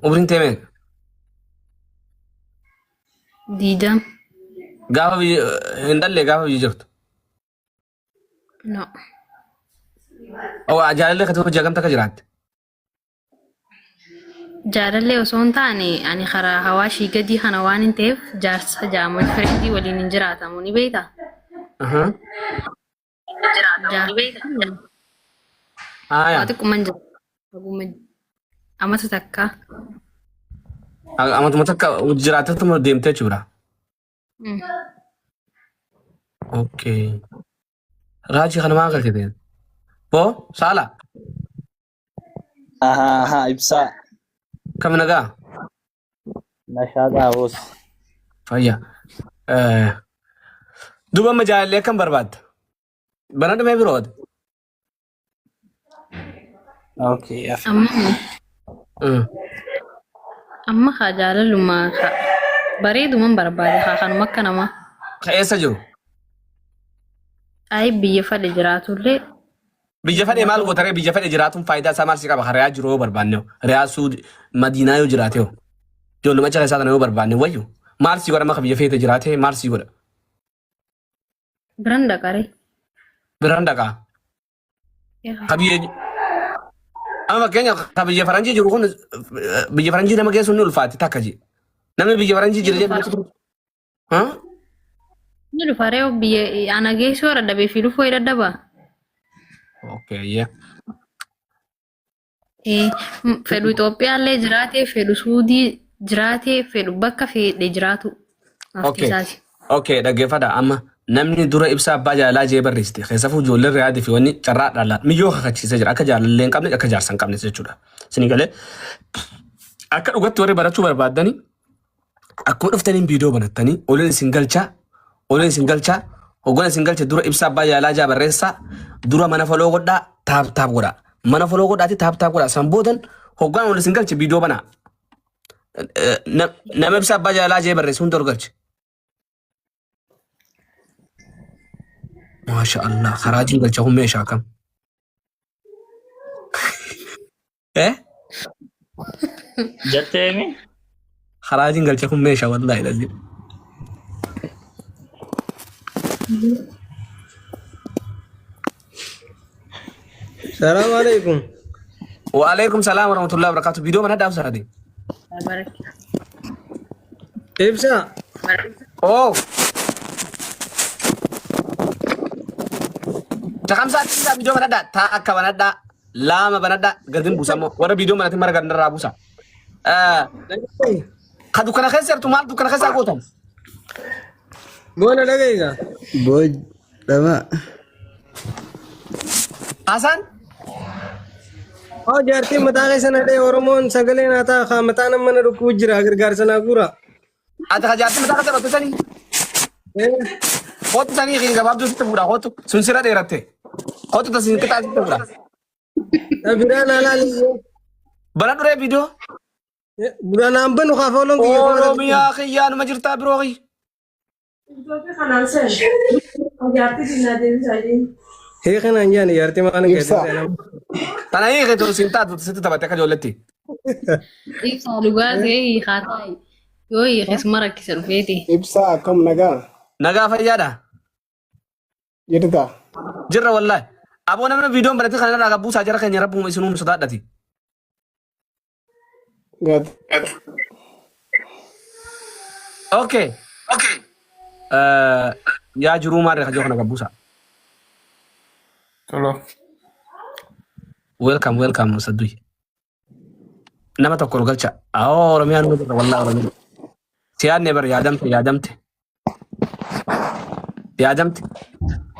Umriin tee meeqa? Diidam. Gaafa biyya hin dhalle gaafa biyya jirtu. No. Oh, jaalallee kan hojii hagamta akka jiraatte. Jaalallee osoo hin taane ani karaa hawaashii gadii kana waan hin ta'eef jaarsa jaama fireendii waliin hin jiraatamu ni beektaa? Aha. Jaarsa Haaya. waa xiqquma hin jira. Haguma amata takka. Amatuma takka jiraattetuma deemtee jechuudha. Okay. Raajii kana maal galchite? Boo saala Aha, aha, ibsaa. kam nagaa? Nashaaxaa boos. Fayya. Duuba amma jaalallee akkam barbaadda? Bana dhumee birooti. Okay, afi. Amma amma haa jaalalummaa haa bareeduman barbaade haa kanuma akka namaa. Ka eessa jiru? Ayi biyya fadhe jiraatullee. Biyya fadhee maal goota ree? Biyya fadhee jiraatuun faayidaa isaa maal si qaba? Riyaa jiru yoo barbaanne hoo? Riyaa Suudi Madiinaa yoo jiraate hoo? Ijoolluma achi keessaa tana yoo barbaanne wayyu maal si godha maka biyya feete jiraate maal si godha? Biran dhaqaree. Biran dhaqaa. Ka biyya amma fakkeenyaaf ka biyya faranjii jiru kun biyya faranjii nama geessuun ni ulfaatti takka ji. Namni biyya faranjii jira jedhu Huh? Ni dhufa ree biyya ana geessuu irra dhabee fi dhufuu dadhabaa. Okay, yeah. Fedhu Itoophiyaallee jiraatee fedhu Suudii jiraatee fedhu bakka fedhe jiraatu. Maftii Okay. isaati. Okay, dhaggeeffadha amma namni dura ibsa abbaa jaalalaa jee barreessite keessafuu ijoolleen riyaadii fi wanni carraa dhala miyyoo kakachiisee jira akka jaalallee hin qabne akka jaarsa hin qabne jechuudha. Isinii galee akka dhugatti warri barachuu barbaaddanii Akkuma dhuftaniin viidiyoo banattanii oliin isin galchaa oliin isin galchaa hoggan isin galche dura ibsa abbaa jaalalaa jaa barreessaa dura mana foloo godhaa taap taap godhaa mana foloo godhaati taap taap godhaa san boodan hoggan ol isin galche viidiyoo banaa nama ibsa abbaa jaalalaa jee barreessu hunda ol galche. Maasha Allah karaa jiin galcha kun meeshaa akkam. Eh? Jetteemi? Haraajiin galche kun meeshaa wallaahi lazim. Salaam alaikum. Waalaikum salaam warahmatullahi wabarakatuh. Viidiyoo mana dhaabsa ati. Ibsa. Oh. Takamsaa tiisaa viidiyoo mana dhaa taa akka mana dhaa. Laama banadha gadin buusa immoo warra viidiyoo manatti mara gandarraa buusa. Ka dukkana keessa jirtu maal dukkana keessaa gootan? Boona dhaga'iga. Booj dhama. Haasaan Oo jaartiin mataa keessa na dha'e Oromoon sagalee naa ta'a kaa mataa nama na dhukkubuu jira gargaarsa naa guura. Ati ka jaartii mataa keessa dhootte sanii kootu sanii hin gabaabduu sitti fuudha kootu sun sirra dheeratte kootu tasin qixaa sitti fuudha. Biraa naa laali. Bana duree viidiyoo. Biraa naan banu kaa fooloon kiyya kuma tokko. Oromiyaa kiyyaa numa jirtaa biroo kiyya. Hiikin aan jaan jaartii maana Ibsa. keessa. Tana hiike tun siin taatu sitti taphatte akka ijoolletti. Ibsaa dhugaa ta'e hiikaa taa'e. Yoo hiikes mara rakkisa dhufeeti. Ibsaa akkam nagaa Nagaa fayyaadha. jirta? Jirra wallaahi. Aboo namni viidiyoon banate kana irraa gabbuusaa jara keenya rabbuma isin uumu sodaadhati. Gad. Okay. Yaa jiruu maarree kajoo kana gabbuusaa. Tolo. Welcome welcome Sadduy. Nama tokko ol galcha. Awoo Oromiyaan numa jirra wallaahi Oromiyaan. Si yaadne bar yaadamte yaadamte. Yaadamte.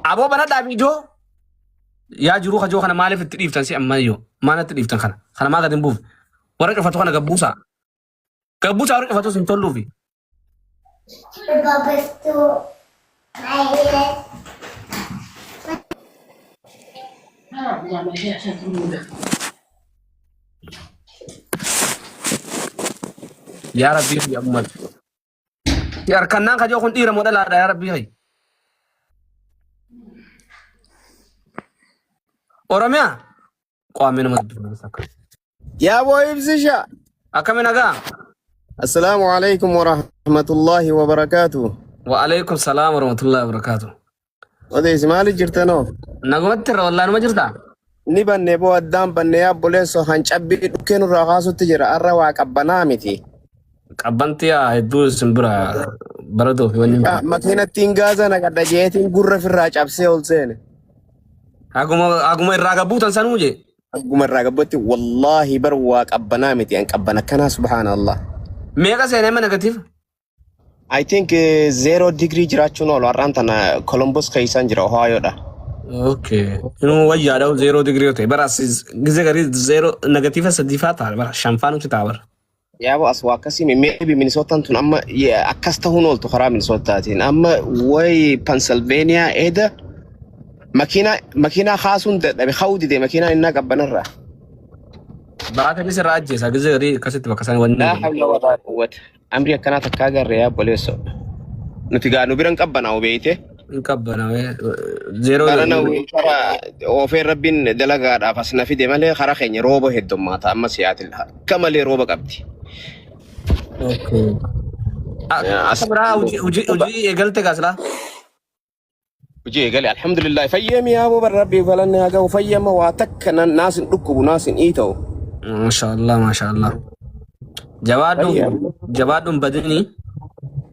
Aboo banadhaa viidiyoo. Yaa jiruu kajoo kana maaliif itti dhiiftan si ammayyoo? Maal itti dhiiftan kana? Kana maa gad hin buufne? Warra cufatu kana gabbuusaa. Gabbuusaa warra cufatu sin tolluufi. Yaa Rabbii kiyya ummata. Harkannaan kajoo kun dhiira moo dhalaadha yaa Rabbii kiyya. Oromiyaa. Qo'amee nama dubbifama akka. Yaa boo ibsisha. Akkami nagaa? Assalaamu alaikum wa rahmatullahi wa barakaatu. Wa alaikum salaam wa rahmatullahi wa barakaatu. Odeessi maali jirtanoo? Nagumatti irra wallaa numa jirtaa? Ni banne boo addaan banne yaa obboleessoo hancabbii dhukkee nurraa kaasutti jira arra waa qabbanaa miti. Qabbanti yaa hedduu isin bira baradoo fi wanni. Makiinattiin gaaza naqadha jeetiin gurra firraa cabsee ol seene. Haguma irraa gabbuutan sanuu jee. Haguma irraa gabbuutti wallaahi bar waa qabbanaa miti an qabbana akkanaa subhaanallah. Meeqa seenee mana gatiif? I think zero degree jiraachuun oolu har'aan tana Columbus keessaan jira Ohioodha. Okay. Inuu wayyaadha zeeroo digirii yoo ta'e bara as gize garii zeeroo negatiiva sadiifaa ta'a bara shanfaa nuti ta'a bara. Yaaboo as waa akkasii maybe Minnesotaan tun amma akkas ta'uun ooltu karaa Minnesotaatiin amma wayi Pennsylvania eda makiinaa kaasuun dadhabe ka'uu dide makiinaa innaa qabbanarraa. Baatanis irraa ajjeesa gize garii akkasitti bakka isaan wanni. Laa hawla walaa quwwata. Amrii akkanaa takkaa agarre yaa obboleesso. Nuti gaa nu biran qabbanaa'u beeyte. Hin qabbanawee zeeroo. Barana wintara oofeen rabbiin dalagaadhaaf as na fide malee karaa keenya rooba heddummaata amma siyaatil akka malee rooba qabdi. Okay. As Akka biraa hojii eegalte gaasilaa. Hojii eegale alhamdulillah fayyami yaa boo bar rabbii galanni haa gahu fayyama waa takka naas hin dhukkubu naas hin iita'u. Maashaallah maashaallah. Jabaadhuun Fayyama. jabaadhuun badinii.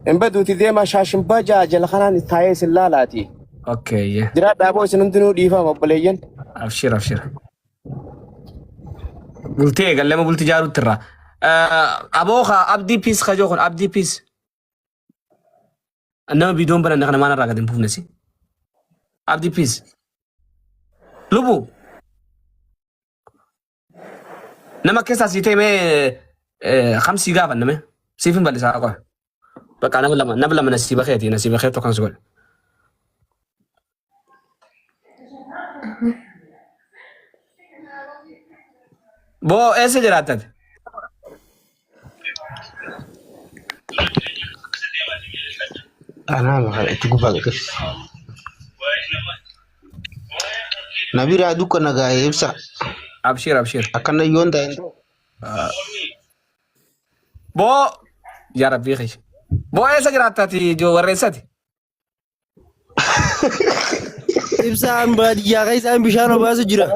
Hin baduuti deemaa shaashin bajaa jala kanaan taa'ee isin laalaati. Okay. yeah. Jiraadhaa boo isin hundinuu dhiifama obboleeyyan. Abshir abshir. Bultii eegalle amma bultii jaaruutti irraa. Aboo kaa abdii piis kajoo kun abdii piis. Nama viidiyoon bananne kana maan irraa gad hin buufne si. Abdii piis. Lubu. Nama keessaa sii ta'e mee kamsii gaafanna mee siif hin bal'isaa qofa. Bakka nama lama nasiiba keeti nasiiba keetu akkas godhe. Boo eessa jiraattate? Anaa lafa itti gubaa qeqes. Na biraa dukkana gaa'ee ibsa. Abshir abshir. Akkana yoon ta'e Boo yaa rabbii kiyya. Boo eessa jiraattati warreessati? Ibsaan baadiyyaa keessaan bishaan obaasu jira.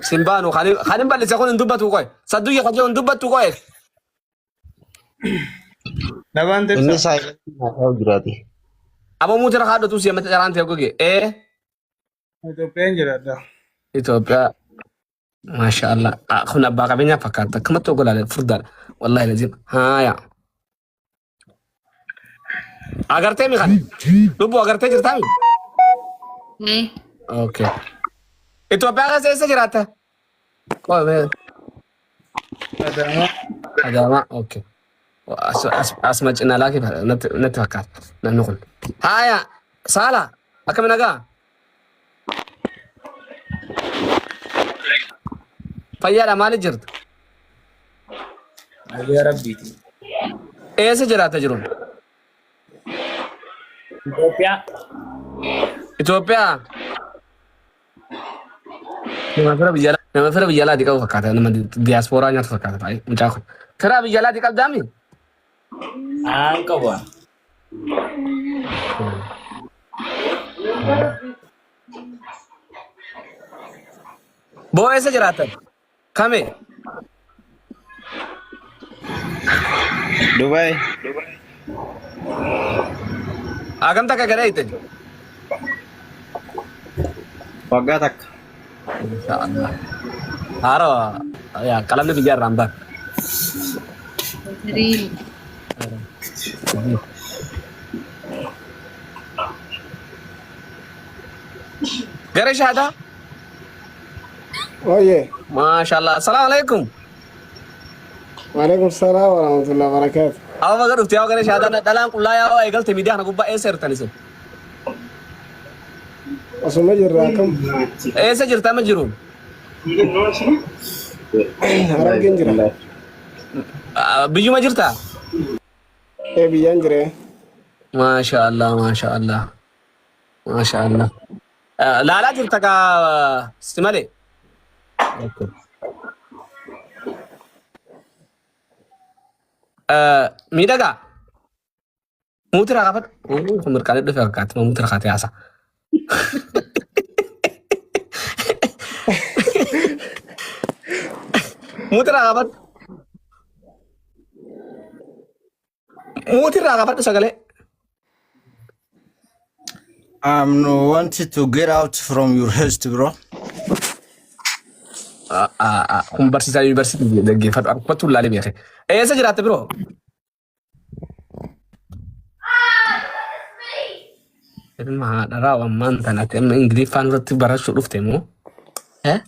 Simbaanu kan hin bal'ise kun hin dubbatu qoy. Sadduyya kan jedhu hin dubbattu qoy. Nabaan inni ibsa. saayilantii haasa'u jiraate. Aboo muutira haadhotu si ammatti caraan ta'e goge. Ee Itoophiyaan jiraadha. Itoophiyaa. Maasha Allah. Ah, Kun abbaa qabeenyaa fakkaata. Akkamatti ogolaale furdaadha. Wallahi lazim. Haaya. Agartee mi kan? Lubbuu agartee jirtaa mi? Ee. Okay. Itoophiyaa keessa eessa jiraatta? Qoy mee. Adaamaa. Adaamaa. Okay. As macinaa laakii natti fakkaata namni kun. Haaya. Saala. Akkami nagaa? Fayyaadha maali jirta? Nagaa rabbiiti. Eessa jiraata jiru? Itoophiyaa. Itoophiyaa. Nama fira biyya alaa- nama fira biyya alaati qabu fakkaata. Nama diyaaspooraa nyaatu fakkaata baay'ee mucaa kun. Fira biyya alaati qabdaami? Aan qabu. Boo eessa jiraatan? Kame? Dubaay. Hagam takka gara eegte? Waggaa takka. Inshaallah. Haarawa yaa qalamni biyya irraa hin baane. Really. Gara shaadaa? Oye, Maashaallah. Assalaamu alaikum. waalaikum salaam wa rahmatullahi wa barakatuh. Awa baga dhufte yaa gara shaadaa dhalaan qullaa yaa eegalte miidiyaa kana gubbaa eessa jirtan isin? Osuma jirra akkam Eessa jirta amma jiru? Harargeen jira. Biyyuma jirta? Ee biyyaan jira. Maashaallah maashaallah maashaallah. Laalaa jirta kaa si malee. Miidhagaa. Muutiraa kaafadhu. Kun mirqaanee dhufe fakkaatti muutira kaatee haasa. Muutiraa kaafadhu. Muutirraa kaafadhu sagalee. I'm wanted to get out from your host, bro. Kun barsiisaa yuunivarsiitii dhaggeeffadhu. Akkumatti ulaalee beeke. Eessa jiraatte biroo? Ilma haadharaa ammaan tanatti amma Ingiliffaan irratti barachuu dhufte moo? Eh?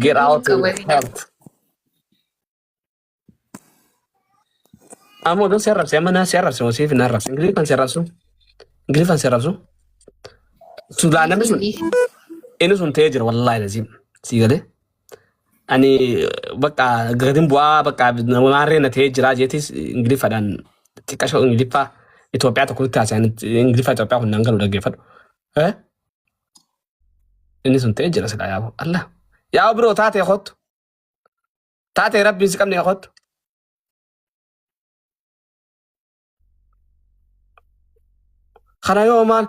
Get out of health. Amma oduu si arrabse amma naa si arrabse moo siif hin arrabse? Ingiliffaan si arrabsu? Ingiliffaan si arrabsu? Sulaa namni sun inni sun ta'ee jira wallaahi laziim. Si galee? Ani bakka gadin bu'aa bakka maarree na ta'ee jira jeetis Ingiliffaadhaan xiqqasho Ingiliffaa Itoophiyaa tokkotti haasa'an Ingiliffaa Itoophiyaa kun naan galu dhaggeeffadhu. Eh? Inni sun ta'ee jira silaa yaa'u. Allah. Yaa'u biroo taatee kottu. Taatee rabbiin si qabne kottu. Kana yoo maal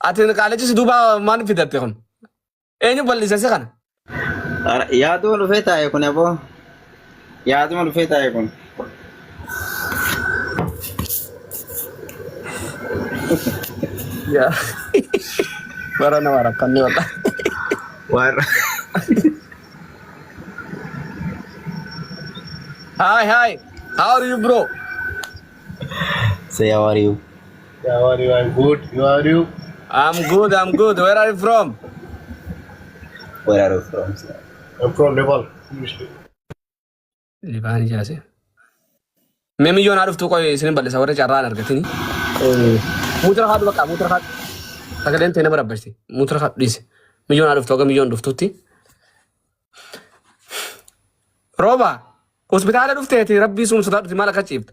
ati qaalichi si duuba maal fidatte kun? Eenyu bal'ise si kana? Yaaduma dhufee taa'e kun aboo. Yaaduma dhufee taa'e kun. Yaa. Bara nama rakkanne wallah. Waan Hi hi. How are you bro? Say how are you? How are you? I'm good. You are you? I'm good, I'm good. Where are you from? Where are you from? Sir? I'm from Nepal. Libaan ijaase. Mee miyyoon haa dhuftuu qoy isinin bal'isa warra carraan argatini. Muutira haadhu bakka muutira haadhu. Sagaleen ta'e nama rabbashti. Muutira haadhu dhiise. Miyyoon haa dhuftu haga miyyoon dhuftutti. Rooba hospitaala dhufteeti rabbii sun sodaadhuti maal akka ciifta.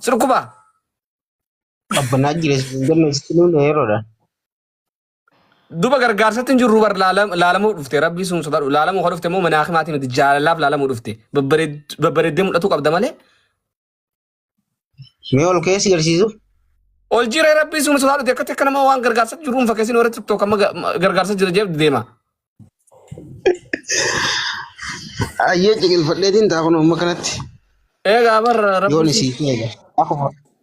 Si dhukkubaa? Qabbanaa jira hin jenne sitti nuun yeroodha. Duba gargaarsatti hin jirru bar laalamuu dhufte rabbii sun sodaadhu laalamuu kan dhufte immoo mana hakimaatii miti jaalalaaf laalamuu dhufte babbareeddee mul'atuu qabda malee. Mee ol keessi garsiisu. Ol jira rabbii sun sodaadhu akkatti akka nama waan gargaarsatti jiru hin fakkeessin warra tiktok amma gargaarsa jira jeef deema. Ayyee ciqilfadheetiin ta'a kun amma kanatti. Eegaa bar rabbii Yoon isii eega.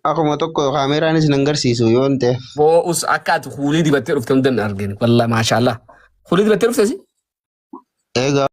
Akkuma tokko kaameraanis nan garsiisu yoon ta'e. Boo'us akka ati kuulii dibattee dhufte hunda hin argine. Wallah maashaallah. Kuulii dibattee dhufte si? Eegaa.